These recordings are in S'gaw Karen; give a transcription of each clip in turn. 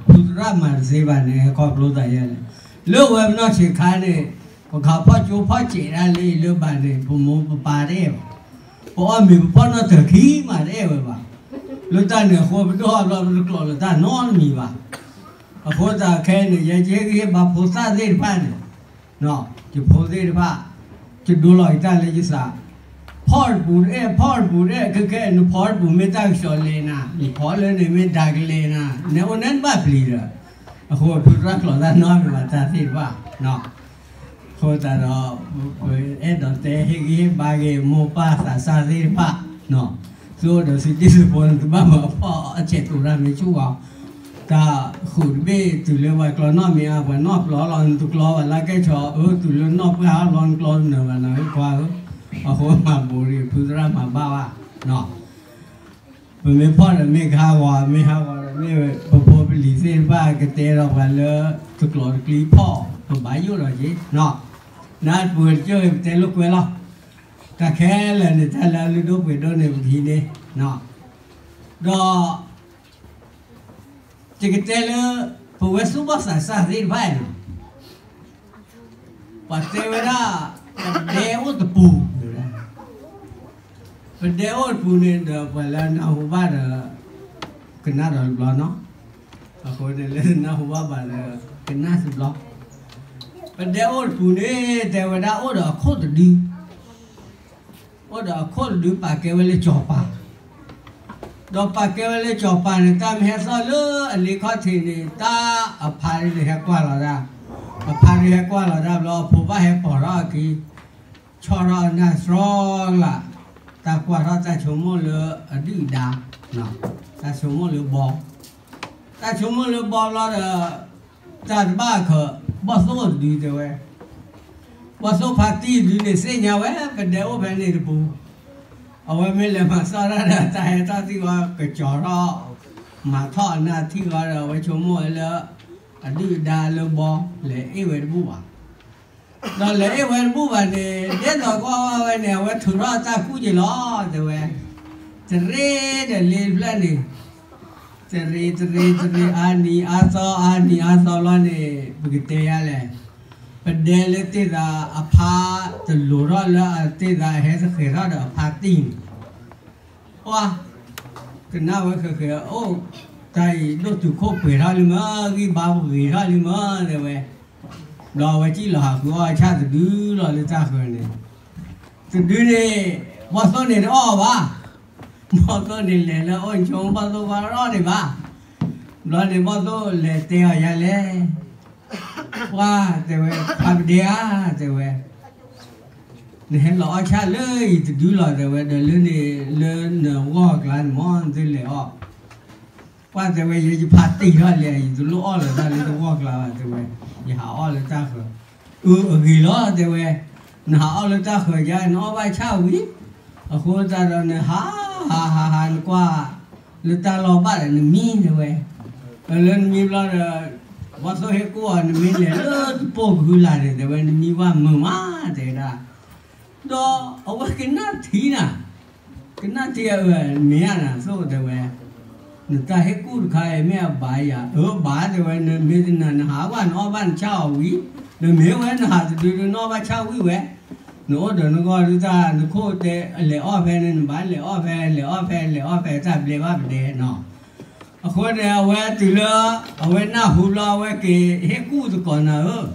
ဖုသရၣ်မၤတသ့ဘၣ်န့ၣ် ဟဲခီဖျိသးယဲလဲၣ်. လၢဝဲပနီၢ်ဆံးခါန့ၣ် ပခးဖီၣ်ကၠိဖီၣ်စဲးဒၣ်လၢလၢဘၣ်န့ၣ် ပမိၢ်ပပၢ်တအဲၣ်ဘၣ်. ပအီၣ်မ့ၤပဖီၣ်နီၣ်တၢၤခံမးတအဲၣ်ဝဲဘၣ်. လၢတၢ်န့ၣ်အဃိ ပဒိၣ်ဟီဘျီပတကျိးလၢတၢ်နီတမံၤဘၣ်. အဃိသတးခဲအံၤန့ၣ် ယဲကဟ့ၣ်ဂံၢ်ဟ့ၣ်ဘါဖိသၣ်သ့ၣ်တဖၣ်န့ၣ် ယဖိသ့ၣ်တဖၣ် ယဒိလီၤယတၢ်လၢယသး, ဖီၣ်တပူၤတအဲၣ် ဖီၣ်တပူၤတအဲၣ် ခဲခဲနဖီၣ်တပူၤမ့ၢ်တၢ်ကစီၣ်လဲၤနၤ, နဖီၣ်လၢန့ၣ်မ့ၢ်ဒၣ်ကလဲၤနၤ, နအိၣ်န့ၣ်နဘၣ်ပျံၤဒီး, အဃိဖုသရၣ်ကျိးတၢ်နီတမံၤဘၣ်တၢ်သ့ၣ်တဖၣ် အဃိသတးဒီး ပအဲၣ်ဒိးတဲဟ့ၣ်ဂံၢ်ဟ့ၣ်ဘါက့ၤမိၢ်ပၢ်သးစၢ်သ့ၣ်တဖၣ်, သုအိၣ်ဒီးသုတံၤသကိးနတဘၣ်မၤဖီၣ်အဆဲးကိးတၢ်မ့ၢ်ဆူၣ်ဘၣ်, တၢ်ဃုာ်တဘ့ၣ်တုၤလၢပှၤကျီနီၣ်မ့ၢ်အါ ပှၤနီၣ်ပျီလီၤ နတကျီဘၣ်လၢကဲၣ်ဆိး အၢ တုၤလၢနီၣ်ပှၢ်လီၤ နကျီနၢၤဘၣ်နၤဧၢခွါဧၢ, အဃိမၤဘူးဒီး ဖုသရၣ်မၤဘၣ်ဘၣ် ပမ့ၢ်ဖီၣ်ဒီးမ့ၢ်ကဟးဂီၤ မ့ၢ်ဟးဂီၤဒီးမ့ၢ်ပဖိပလံၤသ့ၣ်တဖၣ်ကတဲဒီးပှၤလၢ တကျိးတကျံဖီၣ် ပဘၣ်ယိၣ်ဒီးက့ၤ, နပှဲၤတကၠိၢ်ပတဲလိာ်ကွဲလီၤ, တၢ်ခဲလၢာ်န့ၣ် တၢ်လၢအလုၢ်ဒိၣ်ပှ့ၤဒိၣ်န့ၣ်ပကဟံးန့ၢ်, ဒီး ယကတဲလၢ ပဝဲသူၣ်ဘီၣ်သးစၢ်သ့ၣ်တဖၣ်န့ၣ် ပှၤတဲဝဲဒၣ် ပဒဲအိၣ်တပူၤ, ပဒဲအိၣ်တပူၤန့ၣ်ဒီး ပှၤလၢနၢ်ဟူဘၣ်ဒီး ကနၣ်ဒီးတဘျီနီၤ, အဃိန့ၣ်လၢနၢ်ဟူဘၣ်ဘၣ်ဒီး ကနၣ်တဘျီ, ပဒဲအိၣ်တပူၤန့ၣ် တဲဝဲဒၣ်အိၣ်ဒီးအခိၣ်တဒု အိၣ်ဒီးအခိၣ်တဒု ပာ်ကဲဝဲလၢစီၤပၤ, ဒီးပာ်ကဲဝဲလၢစီၤပၤန့ၣ် တၢ်မ့ၢ်ဟဲသီၣ်လၢအလ့ခီၣ်ထံးန့ၣ် တၢ်အဖါဒုးဟဲကွၢ်လီၤတၢ်, အဖါဒုးဟဲကွၢ်လီၤတၢ်ဘျီ အဖိဘၣ်ဟဲပိာ်ထီၣ်အခံ, ဆီၣ်ထီၣ်အနၢ်စှီၤလး, တၢ်ကွၢ်ထီၣ်တၢ်ဆိကမိၣ်လၢအဒုၣ်အဒါ, တၢ်ဆိကမိၣ်လၢဘီ တၢ်ဆိကမိၣ်လၢဘီဘျီဒီး တၢ်တဘၣ်အခၢး ဘီၣ်သိၣ်တဒုတဲဝဲ, ဘီၣ်သိၣ်ဖါတံၢ်တဒုန့ၣ်သ့ၣ်ညါဝဲ ပဒဲအိၣ်ဖဲန့ၣ်တပူၤ, အဝဲမ့ၢ်လဲၤမၤသီၣ်တၢ်ဒီး တၢ်ဟဲထီၣ်ထံၣ်ဝဲ ကစီၤထီၣ်, မၤထီၣ်အနၢ်ထံၣ်ဝဲဒီး အဝဲဆိကမိၣ်ဝဲလၢ အဒုၣ်အဒါလၢဘီ လဲၤအ့ၣ်ဝဲတဘူၣ်ဘၣ် ဒီးလဲၤအ့ၣ်ဝဲတဘူၣ်ဘၣ်န့ၣ် ဒ်သိးကွၢ်ဝဲန့ၣ် အဝဲထုးထီၣ်အတၢ်ကူၣ်က့ၤလီၤ တဲဝဲ, တရ့ဒီးလ့တဖျၢၣ်န့ၣ်, တရ့ တရ့ တရ့ အါနံၤအါသီ အါနံၤအါသီလီၤန့ၣ် ပကတဲယါလဲၣ်, ပဒဲလၢတ့ၢ်သးအဖါတလိၤထီၣ်လၢအတ့ၢ်သးအဟဲသဃဲၤထီၣ်ဒီးအဖါတံၢ်န့ၣ် ပှၤ ကနၣ်ဝဲဃဲၤဃဲၤ အိၣ် တၢ်အံၤဒိၣ်တုာ်ခိၣ်ပှဲၤထီၣ်လံမၢ် ဂံၢ်ဘါပဂ့ၤထီၣ်လံမၢ် တဲဝဲ, ဒီးအဝဲစံၣ်လီၤဟးဃုအီၣ်ဆၣ်တဒုလီၤလၢတၢ်ဃၢၤန့ၣ်, တဒုန့ၣ် ဘီၣ်သိၣ်န့ၣ်တအီၣ်ဘၣ်, ဘီၣ်သိၣ်န့ၣ်လဲၤလၢအအိၣ်ဆိ ဘီၣ်သိၣ်ဘၣ်အီၣ်န့ၣ်ဘၣ်, ဘျီန့ၣ်ဘီၣ်သိၣ်လဲၤတဲအီၤယါလဲၣ်, ပှၤ တဲဝဲ ဖါပဒဲဧါ တဲဝဲ နဟဲလီၤအီၣ်ဆၣ်လၢအံၤတဒုလီၤ တဲဝဲ ဒီးလၢန့ၣ်လၢနဂီၢ်ကျါန့ၣ်မ့ၢ်နသုလဲၤအီၣ်, ပှၤ တဲဝဲ ယဲယဖါတံၢ်ထီၣ်လဲၣ် ယတလိၣ်အီၣ်လၢၤတၢ်လၢတဂီၢ်ကျါဘၣ် တဲဝဲ, ယဟးအီၣ်လၢတၢ်ဃၢၤ, အၢ အဂ့ၤလီၤ တဲဝဲ, နဟးအီၣ်လၢတၢ်ဃၢၤယါ နအီၣ်ဘၣ်ဆၣ်ဝံၤ, အဃိသတးဒီးနဟး ဟး ဟး ဟး နကွၢ် လၢတၢ်လီၢ်ဘၣ်ဒီးနမံ တဲဝဲ, လၢနမံဘျီဒီး ဘီၣ်သိၣ်ဟ့ၣ်ကူၣ်အီၤ နမ့ၢ်လဲၤလၢတပိၢ်ကဟုလၢ်န့ၣ် တဲဝဲ နမံဝဲမုာ်မး တဲဒၣ်, ဒီးအဝဲကနၣ်ထံနၤ, ကနၣ်ထံအမ့ၢ်ဧါနၤသိၣ် တဲဝဲ, နတၢ်ဟ့ၣ်ကူၣ်တခါအံၤမ့ၢ်အဘၣ်ယၤ အၢဘၣ် တဲဝဲ, နမ့ၢ်တနာ် နဟးဝဲ နအီၣ်ဘၣ်နဆၣ်အီၤဝံၤ, နမ့ၢ်ဝဲနဟးတဒုဒု နအီၣ်ဘၣ်ဆၣ်ဝံၤဝဲ, နအိၣ်ဒီးနဂီၢ်ဒုတၢ် နခိၣ်တဲ လဲၤအီၣ်ဖဲန့ၣ် နဘၣ်လဲၤအီၣ်ဖဲ လဲၤအီၣ်ဖဲ လဲၤအီၣ်ဖဲ တၢ်ဘျဲဘၣ်ပဒဲနီၤ အဃိန့ၣ် အဝဲတုၤလၢ အဝဲနၢ်ဟူဘျီ အဝဲက့ၤဟ့ၣ်ကူၣ်သကိးနၤဧၢ,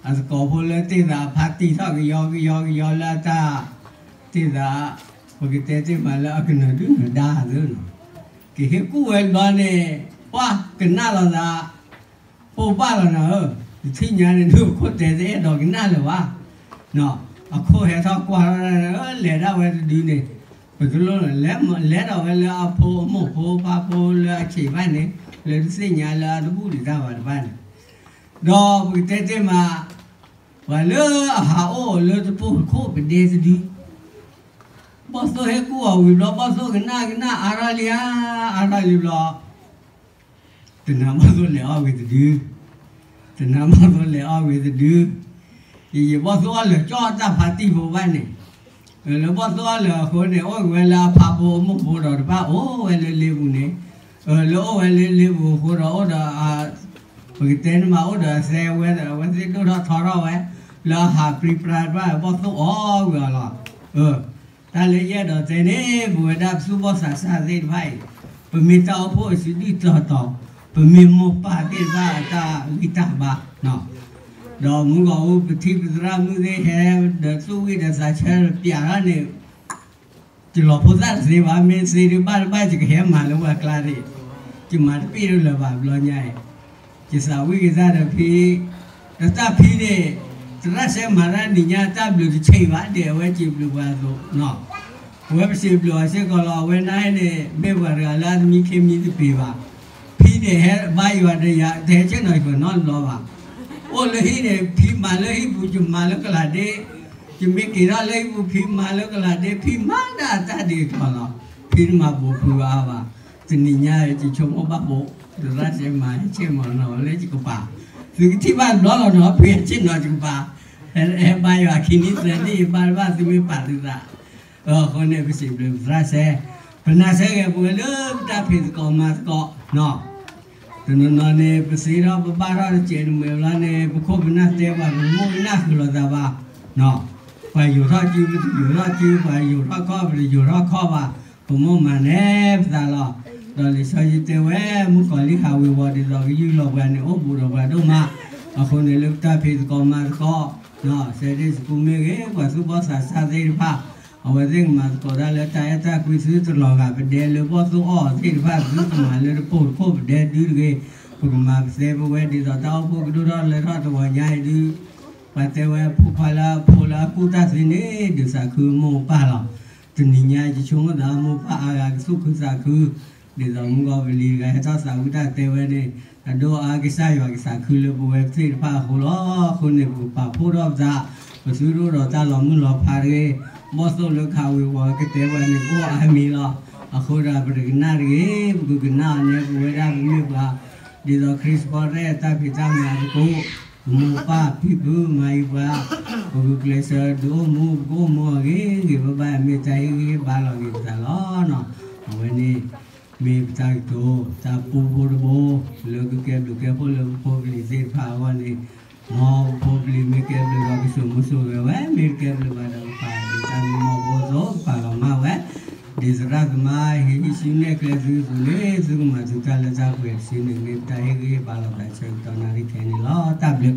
အသကိးဖိလၢတ့ၢ်သးအဖါတံၢ်ထီၣ်ကယီကယီကယီလၢအတၢ် တ့ၢ်သး ပကတဲတ့ၢ်မးလၢအကနၢၤဒုၣ်နၢၤဒါသၢနီၤ, က့ၤဟ့ၣ်ကူၣ်ဝဲဘျီန့ၣ် ပှၤကနၣ်လီၤသး ပိာ်ဘၣ်လီၤနၤဧၢ, ယထံၣ်ညါန့ၣ် ဒုးခိၣ်တဲတအဲၣ်ဒိးကနၣ်လၢၤဘၣ်, အခိၣ်ဟဲထီၣ်ကွၢ်ထီၣ် လဲၤဒၣ်ဝဲတဒုန့ၣ်, ပကလိၣ် လဲၤဒီးဝဲလၢအဖိအမိၢ်ဖိပၢ်ဖိလၢအဆံးဘၣ်န့ၣ် လၢတသ့ၣ်ညါလၢအတဘူၣ်ဒံးတၢ်ဘၣ်တဖၣ်န့ၣ်, ဒီးပကတဲတ့ၢ်မး ပှၤလၢအဟးအိၣ်လၢတပိၢ်ခိၣ်ပဒဲတဒု ဘီၣ်သိၣ်ဟ့ၣ်ကူၣ်အီၤဝံၤဘျီ ဘီၣ်သိၣ်ကနၣ်ကနၣ်အါထီၣ်လံဧါ, အါထီၣ်လံဘျီ တနၤဘီၣ်သိၣ်လဲၤအီၣ်ဝံၤတဒု, တနၤဘီၣ်သိၣ်လဲၤအီၣ်ဝံၤတဒု, ယယဘီၣ်သိၣ်အီၣ်လၢာ်ကၠီၣ်တၢ်ဖါတံၢ်ဖိဘၣ်န့ၣ်, လၢဘီၣ်သိၣ်အီၣ်လၢာ်အဃိန့ၣ် အိၣ်က့ၤဝဲလၢအဖါဖိအမိၢ်ဖိဒီးတဖၣ်အိၣ်ဝဲလၢလ့ပူၤန့ၣ်, လၢအိၣ်ဝဲလၢလ့ပူၤအဃိဒီးအိၣ်ဒီး ပကတဲန့ၣ်မး အိၣ်ဒီးအသဲဝဲ အဝဲသ့ၣ်ဒိၣ်ထီၣ်ထီထီၣ်ဝဲ လၢအဟးပြံပြါတဖၣ် ဘီၣ်သိၣ်အီၣ်ဝံၤအီၤလီၤ. တၢ်လၢယအဲၣ်ဒိးတဲန့ၣ် ပဝဲဒၣ်ပသူၣ်ဘီၣ်သးစၢ်သ့ၣ်တဖၣ်အံၤ ပမ့ၢ်တၢ်အိၣ်ဖှိၣ်အစုဒုၣ်တီၤတီၤ, ပမ့ၢ်မိၢ်ပၢ်သ့ၣ်တဖၣ်အတၢ်ဂံၢ်တၢ်ဘါ ဒီးမုၢ်ဂီၤအူ ပထံပသရၣ်မုၣ်သ့ၣ်ဟဲ ဒီးသူၣ်ဝံၣ်ဒီးသးဆၢဒီးပျးထီၣ်န့ၣ် ယလီၤဖိသၣ်တသ့ဘၣ်, မ့ၢ်သ့ဒုးဘၣ်တဘၣ် ယကဟဲမၤလၢပှၤကျါန့ၣ်, ယမၤတပ့ၢ်တလၢၤဘၣ်ဘျီညါအံၤ, ယသးဝံၣ်က့ၤတၢ်ဒီးဖံ, ဒီးတၢ်ဖံန့ၣ် သရၣ်စဲမၤတၢ်နံၤညါတၢ်ဘျုးတဆံးဘၣ် ဒ်အဝဲစံးဘျုးပှၤအသိး, ပဝဲပစံးဘျုးအီၤစ့ၢ်ကီးလီၤ. အဝဲန့ၣ်န့ၣ် မ့ၢ်ပှၤတဂၤလၢအသမံခ့မံတပ့ၤဘၣ်, ဖံန့ၣ်ဟဲဘါယွၤဒီးယၤ တဟဲဆ့ၣ်နီၤယၤနီတဘျီဘၣ်, အိၣ်လၢဟံၣ်န့ၣ် ဖံမၤလၢဟံၣ်ပူၤ ယမၤလၢကလၤဒ့ ယမ့ၢ်က့ၤထီၣ်လၢဟံၣ်ပူၤ ဖံမၤလၢကလၤဒ့ ဖံမၤဒၣ်တၢ်ဒ်အံၤလီၤ. ဖံတမၤဘူးဖုဘၣ်ဘၣ်, တနံၤညါယဆိကမိၣ်ဘၣ်ဖိ, သရၣ်စဲမၤဟဲဆ့ၣ်နီၤလၢယကပၤ, သုကထံၣ်ဘၣ်တဘျီလီၤနီၤ ဖံဟဲဆ့ၣ်နီၤယကပၤ, ဟဲဘါယွၤခံနံၣ်သၢနံၣ် ယဘါတဘၣ်သုမ့ၢ်ပာ်သုသး, အဃိန့ၣ် ပစံးဘျုးပသရၣ်စဲ, ပနာ်စဲဂ့ၤ ပဝဲလၢပတၢ်ဖံးသကိးမၤသကိး တနီၤနီၤန့ၣ် ပသ့ထီၣ်ပဘၣ်ထီၣ်တစဲးတမှဲၤဘျီန့ၣ် ပခိၣ်ပနၢ်တဲပှၤ ပမိၣ်ပနၢ်ဃုာ်လိာ်သးဘၣ်, ပှၤယိာ်ထီၣ်စု ပတယိာ်ထီၣ်စု, ပှၤယိာ်ထီၣ်ခီၣ် ပတယိာ်ထီၣ်ခီၣ်ဘၣ်, ပမိၢ်မၤနဲပသးလီၤ. ဒီးလံာ်စီဆှံတဲဝဲ မုၣ်ကီၤလံၢ်ဟးဝ့ၤဝီၤဒ်သိးကယူၢ်လီၤပှၤန့ၣ် အိၣ်ဘူးဒီးပှၤဒိၣ်မး, အဃိန့ၣ်လၢပတၢ်ဖံးသကိးမၤသကိး စဲဒ့ၣ်စကူမ့ၢ်ဂ့ၤ ပှၤသူၣ်ဘီၣ်သးစၢ်သ့ၣ်တဖၣ် အဝဲသ့ၣ်ကမၤသကိးတၢ်လၢတၢ်အဲၣ်တၢ်ကွံ သုတလီၤဂာ်ပဒဲလၢဘီၣ်သိၣ်အီၣ်သ့ၣ်တဖၣ် သုကမၤလၢတပိၢ်တခိၣ်ပဒဲဒုတဂ့ၤ, ပကမၤပသဲပဝဲဒ်သိးတၢ်အိၣ်ဖှိၣ်ကဒိၣ်ထီၣ်လၢထီၣ်တဝီညါအံၤဒု, ပှၤတဲဝဲဖိခွါလၢအဖိလၢအကူၣ်တၢ်သ့န့ၣ် ဒုးသးခုမိၢ်ပၢ်လီၤ. တနံၤညါယဆိကမိၣ်သးမိၢ်ပၢ်အါဂၤကသူၣ်ခုသးခု, ဒ်သိးမုၢ်ဂီၤပလံၤတဂၤဟဲထီၣ်သးဝံၣ်တၢ်တဲဝဲန့ၣ်, အဒိၣ်အါကစၢ်ယွၤကသးခုလၢပဝဲသ့ၣ်တဖၣ်အဃိလီၤ. အဃိန့ၣ် ပကပာ်ဖှိၣ်ထီၣ်ပသး, ပသုတအိၣ်ဒီးတၢ်လီၤမုၢ်လီၤဖးတဂ့ၤ, ဘီၣ်သိၣ်လၢကဟးဝ့ၤဝီၤကတဲပှၤန့ၣ် ကအိၣ်အါမံၤလီၤ. အဃိဒီးပတကနၣ်တဂ့ၤ, ပကကနၣ်အီၤန့ၣ် ပဝဲဒၣ်ပမ့ၢ်ပှၤ ဒ်သိးခရံာ်စပီၤရဲၣ်တၢ်ဖံးတၢ်မၤသကိး, ပမိၢ်ပၢ်ဖံဖုမၤအံၤပှၤ, ပဂုာ်ကျဲးစၢးဒုးအိၣ်မူ ပကအိၣ်မူအဂ့ၤဂ့ၤဘၣ်ဘၣ် မ့ၢ်တၢ်ဟ့ၣ်ဂံၢ်ဟ့ၣ်ဘါလီၤက့ၤပသးလီၤ. အဝဲန့ၣ် မ့ၢ်ပတၢ်ကတိၤ တၢ်ပူဖိတဘိ လၢကကဲဘျုးကဲဖှိၣ်လၢပဖိပလံၤသ့ၣ်တဖၣ်အဂီၢ်န့ၣ်, မ်ပဖိပလံၤမ့ၢ်ကဲဘျုးဒီးကစိာ်မူစိာ်ဂဲၤဝဲ, မ့ၢ်တကဲဘျုးဘၣ်ဒီး ကပာ်ဒုးတၢ်မ့ၢ်မီၢ်ဖိအသိး ကပာ်လီၤမၢ်ဝဲ, ဒ်သရၣ်သမါဟ့ၣ်ဟံးစုနဲၣ်ကျဲသုအသိးန့ၣ် သုကမၤသုတၢ်လၢတၢ်ပှဲၤတစုန့ၣ် မ့ၢ်ပတၢ်ဟ့ၣ်ဂံၢ်ဟ့ၣ်ဘါလီၤသးဆၢကတီၢ်နၣ်ရံၣ်ခဲအံၤန့ၣ်လီၤ. တၢ်ဘျုး